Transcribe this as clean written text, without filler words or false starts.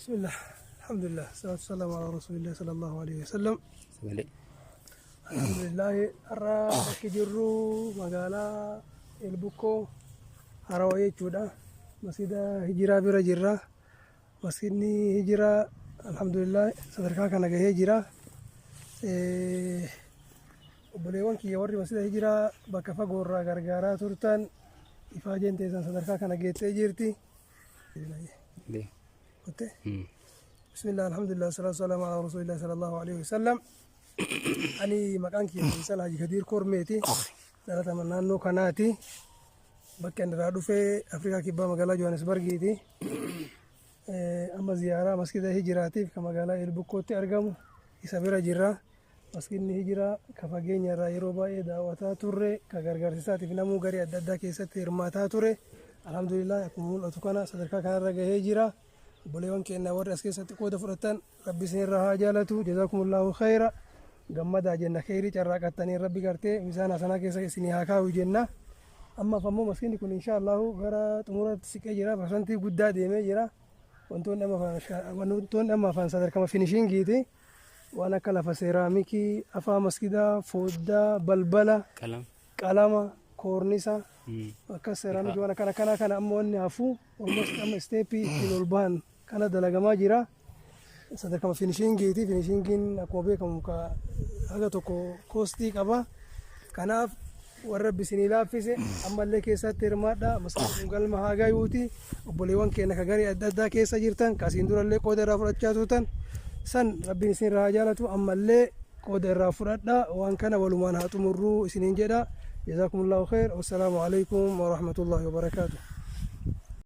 Bismillah, alhamdulillah, salatu wassalamu ala rasulillah sallallahu alaihi wasallam. Sagalee. Alhamdulillah, har'a bakki jirru magaalaa Elbukkoo Harawa jechuudha. Masjida Hijiraa bira jirra. Masjidni Hijiraa alhamdulillah sadarkaa kana gahee jira. Obboleewwan kiyya warri masjida Hijiraa bakka fagoorraa gargaaraa turtan, ifaajeen teessan sadarkaa kana geettee jirti. Kotte. Bismillah, alhamdulillah, salatu wassalamu ala rasulillah sallallahu alaihi wasallam. Ani maqaan kiyya Faisal Haji Kadiir Kormeeti. Dhalatama naannoo kanaati. Bakki ani irraa dhufe Afrikaa Kibbaa, magaalaa Johannesburgiiti. Amma ziyaaraa masjida Hijiraatiif kan magaalaa Elbukkootti argamu isa bira jirra. Masjidni Hijiraa ka fageenya irraa yeroo baay'ee daawwataa turre, ka gargaarsisaatiif namuu garee adda addaa keessatti hirmaataa ture. Alhamdulillah, akkuma mul'atu kana sadarkaa kanarra gahee jira. Obboleewwan keenya warri as keessatti qooda fudhatan, Rabbi isinirraa haa jaalatu. Jazakumullahu khayra. Gammadaa jenna, kheyrii carraaqattanii Rabbi gartee misaana hasanaa keessa isinii haa kaa'u jenna. Ammaaf ammoo masjidni kun insha Allahu gara xumuratti siqee jira. Parsantii guddaa deemee jira. Wantoonni amma hafan sadarkama finishingiiti. Waan akka lafa seeraamikii, afaa masgidaa, foddaa, balbala, Qalam. qalama, koornisa, akkas seeraamikii, waan akkana kana kana amma wanni hafu almost amma isteeppii ittiin ol bahan kana dalagamaa jira. Sadarkama finishingiiti. Finishingiin akkuma beekamu ka haga tokko koostii qaba. Kanaaf warra Rabbi isinii laaffise ammallee keessatti hirmaadha. Masgiidni kun galma haa gayuuti. Obboleewwan keenya ka garee adda addaa keessa jirtan, ka asiin durallee qooda irraa fudhachaa turtan san, Rabbiin isin irraa haa jaalatu, ammallee qooda irraa fudhadha. Waan kana walumaan haa xumurruu isiniin jedha. Jazaakumullahu khair. Wassalaamu alaikum warahmatullahi wabarakaatu.